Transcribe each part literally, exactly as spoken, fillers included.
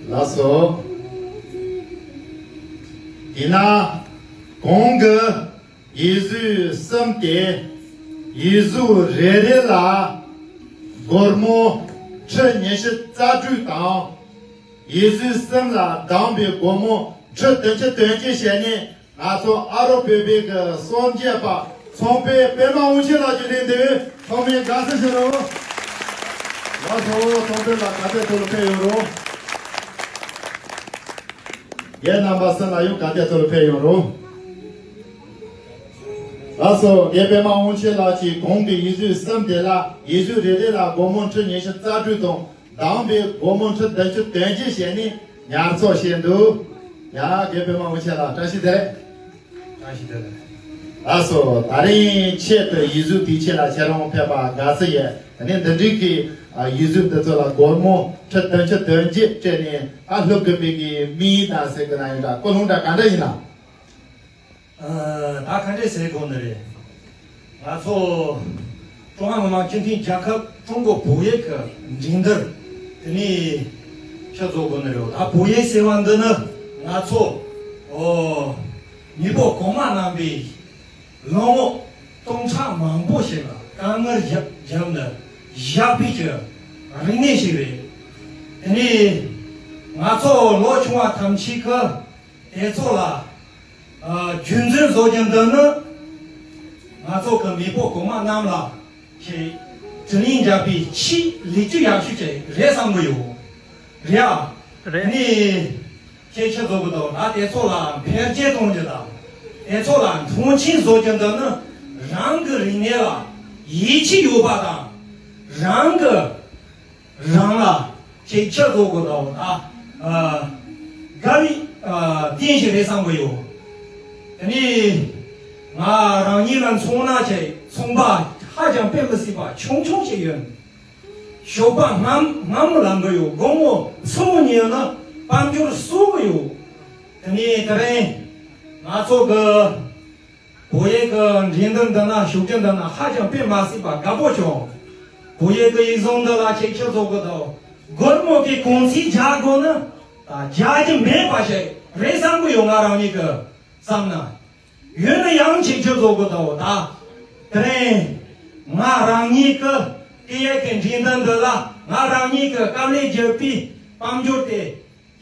ལགས་སོ། དེས་ན་གོང་གི་ཡིག་གཟུགས་གསུམ་དེ་ཡིག་གཟུགས་རེ་རེ་ལ་སྒོར་མོ་ཁྲི་ཉི་ཤུ་རྩ་དྲུག་དང་། ཡིག་གཟུགས་གསུམ་ལ་བསྡོམས་པའི་སྒོར་མོ་ཁྲི་བདུན་ཅུ་དོན་གཅིག་བྱས་ནས། ང་ཚོ་ཨ་རོགས་བོད་པའི་གི་གསོལ་འདེབས་པ་ཚོང་དཔོན་པད་མ་དབང་ཆེན་ལགས་ཀྱིས་ལེན་དུས་ཚང་མས་དགའ་བསུ་ཞུ་རོགས། ལགས་སོ། ཚོང་དཔོན་ལགས་ག་ཚད་ཐོག་ལ་ཕེབས་ཡོང་རོགས། རྒན་རྣམ་པ་གསུམ་ལ་ཡང་ག་ཚད་ཐོག་ལ་ཕེབས་ཡོང་རོགས། ལགས་སོ། རྒན་པད་མ་དབང་ཆེན་ལགས་ཀྱིས་གོང་གི་ཡིག་གཟུགས་གསུམ་དེ་ལ་ཡིག་གཟུགས་རེ་རེ་ལ་སྒོར་མོ་ཁྲི་ཉི་ཤུ་རྩ་དྲུག་དང་། བསྡོམས་པས་སྒོར་མོ་ཁྲི་བདུན་ཅུ་དོན་གཅིག་བྱས་ནས་ཉར་ཚགས་བྱས་འདུག། ཡ། རྒན་པད་མ་དབང་ཆེན་ལགས་བཀྲ་ཤིས་བདེ་ལེགས། བཀྲ་ཤིས་བདེ་ལེགས། ལགས་སོ། ད་རིང་ཆེད་དུ་ཡིག་གཟུགས་དེའི་ཆེད་ལ་ཁྱེད་རང་ཕེབས་པ་དགའ་བསུ་ཡོད། ད་ནི་འདི་འགྲིག་གི། ཨ། ཡིག་གཟུགས་འདི་ཚོ་ལ་སྒོར་མོ་ཁྲི་བདུན་ཅུ་དོན་གཅིག་སྤྲད་ནས་ད་སློབ་དགོས་པའི་གི་དམིགས་ཡུལ་དང་ཟེར་གི་ན་ཡིན་ད་ཀུན་སློང་འདྲ་ག་འདྲ་ཡིན་ན། ཨ། ད་ག་འདྲས་ཟེར་དགོས་ནི་རེད། ང་ཚོ་ཀྲུང་ཧྭ་མི་དམངས་སྤྱི་མཐུན་རྒྱལ་ཁབ་ཀྲུང་གོ་བོད་ཡིག་གི་འགྲན་བསྡུར་དེ་ནས་ཕྱིར་བཟོ་དགོས་ནི་རེད། ད་བོད་ཡིག་ཟེར་བ་འདི་ནི་ང་ཚོ། ཨོ། མེས་པོ་གོང་མ་རྣམ་པས་ལོ་ངོ་སྟོང་ཕྲག་མང་པོ་ཞིག་ལ་དཀའ་ངལ་བརྒྱབ་བརྒྱབ་ནས་བཞག་པའི་གི་རིག་གནས་ཤིག་རེད། དེ་ནས་ང་ཚོ་ལོ་ཆུང་བ་ཐམས་ཅད་ཀྱིས་དེ་ཚོ་ལ། ཨ། རྒྱུན་འཛིན་བཟོ་རྒྱུ་འདི་ནི་ང་ཚོ་གི་མེས་པོ་གོང་མ་རྣམས་ལ་ཁྱེད་དྲིན་ལན་འཇལ་བའི་ཆེས་ལེགས་བཅོས་ཡག་ཤོས་ཅིག་རེད་བསམ་གི་ཡོད། རེད་ཨ། རེད། ནི་ཁྱེད་ཆོས་ཚོ་གི་དོ་ད་དེ་ཚོ་ལ་འཕེལ་རྒྱས་གཏོང་རྒྱུ་དང་། དེ་ཚོ་ལ་མཐོང་ཆེན་བཟོ་རྒྱུ་འདི་ནི་རང་གི་རིག་གནས་ལ་ཡིད་ཆེས་ཡོད་པ་དང་། རང་གི་རང་ལ་ཅིག་ཆེད་དུ་གོ་དོ་ད། དགའ་བའི་རྟེན་ཞིག་རེད་བསམ་གི་ཡོད། དེ་ནས་ང་རང་ཉིད་ལ་མཚོན་ན་ཅིག་ཚོང་པ་ཧ་ཅང་དཔེ་མི་སྲིད་པ་ཆུང་ཆུང་ཞིག་ཡོད། ཞོགས་པ་སྔ་སྔ་མོ་ལངས་གི་ཡོད། དགོང་མོ་སྲུ་མོ་ཉལ་ན་དཔལ་འབྱོར་གསོག་གི་ཡོད། དེ་ནས་དེ་རིང་ང་ཚོ་གི་བོད་ཡིག་གི་འགྲན་བསྡུར་འདི་ན་ཞུགས་རྒྱུ་འདི་ན་ཧ་ཅང་དཔེ་མ་སྲིད་པ་དགའ་པོ་བྱུང་། བོད་ཡིག་གི་ཡིག་ཚང་འདི་ལ་ཁྱེད་ཆོས་ཚོ་གི་དང་སྒོར་མོ་གི་གོང་ཚད་རྒྱག་དགོས་ན་ད་རྒྱག་རྒྱུ་མེད་པ་ཞིག་རེད་བསམ་གི་ཡོད། ང་རང་ཉིད་ཀྱི་བསམ་ན། ཡོད་ན་ཡང་ཁྱེད་ཆོས་ཚོ་གི་དང་ད་དེ་རིང་ང་རང་ཉིད་ཀྱི་སྐད་ཡིག་གི་འགྲན་བསྡུར་འདི་ལ་ང་རང་ཉིད་ཀྱི་དཀའ་ལས་བརྒྱབ་པའི་དཔལ་འབྱོར་དེ།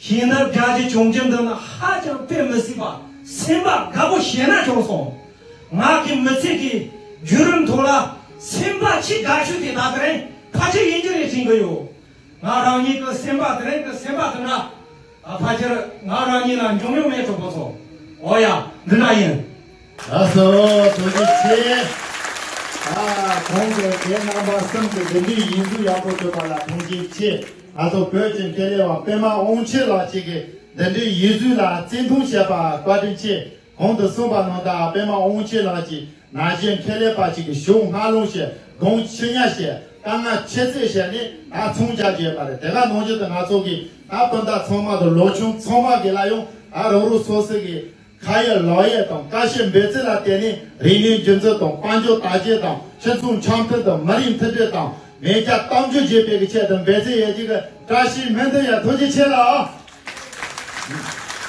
ཤེས་ན་བརྒྱ་ཆ་བཅོ་བརྒྱད་འདི་ན་ཧ་ཅང་དཔེ་མི་སྲིད་པ་སེམས་པ་དགའ་པོ་ཞེ་ན་བྱུང་སོང་། ང་གི་མི་ཚེ་གི་བརྒྱུད་རིམ་ཐོག་ལ་སེམས་པ་ཆེས་དགའ་ཤོས་དེ་ད་དེ་རིང་ཕལ་ཆེར་ཡིན་རྒྱུ་རེད་དྲན་གི་ཡོད། ང་རང་ཉིད་ཀྱི་སེམས་པ་དེ་རིང་གི་སེམས་པ་དེ་འདྲ་ཕལ་ཆེར་ང་རང་ཉིད་ལ་འབྱུང་མྱོང་མེད་གྲོགས་པོ་ཚོ། འོ་ཡ། འདི་འདྲ་ཡིན། ལགས་སོ། ཐུགས་རྗེ་ཆེ། ཨ། གོང་གི་རྒན་རྣམ་པ་གསུམ་གྱིས་འདི་འདྲའི་ཡིག་གཟུགས་ཡག་པོ་བྲིས་པ་ལ་ཐུགས་རྗེ་ཆེ། ང་ཚོ་བོད་ཀྱི་འཕྲིན་ལས་པ་པད་མ་དབང་ཆེན་ལགས་ཀྱིས་འདི་འདྲའི་ཡིག་གཟུགས་ལ་བརྩི་མཐོང་བྱས་པ་བཀའ་དྲིན་ཆེ། གོང་དུ་གསུངས་པ་ནང་ལྟར་པད་མ་དབང་ཆེན་ལགས་ཀྱིས་ན་གཞོན་འཕྲིན་ལས་པ་ཅིག་གི་གཞུང་སྔ་ལོང་བྱས། སྒོང་ཕྱི་ཉག་བྱས། དཀའ་ངལ་ཆེ་ཚད་བྱས་ནས་ད་ཚོང་རྒྱག་རྒྱུ་ཡོད་པ་རེད། དེ་ག་ནང་བཞིན་དུ་ང་ཚོ་གི་ད་སྤུན་ཟླ་ཚང་མ་དང་ལོ་ཆུང་ཚང་མ་གི་ལ་ཡང་ད་རང་རང་སོ་སོ་གི་ཁ་ཡོད་ལག་ཡོད་དང་དཀའ་སྤྱད་འབད་བརྩོན་ལ་བརྟེན་ནས་རིག་གནས་སྒྱུ་རྩལ་དང་དཔལ་འབྱོར་དར་རྒྱས་དང་སྤྱི་ཚོགས་འཆམ་མཐུན་དང་མི་རིགས་མཐུན་སྒྲིལ་དང་མེས་རྒྱལ་དམ་ཆོས་རྒྱས་པའི་གི་ཆེད་དུ་འབད་བརྩོན་ཡོད་ཀྱི་གི་བཀྲ་ཤིས་སྨོན་འདུན་ཡ། ཐུགས་རྗེ་ཆེ་ལགས།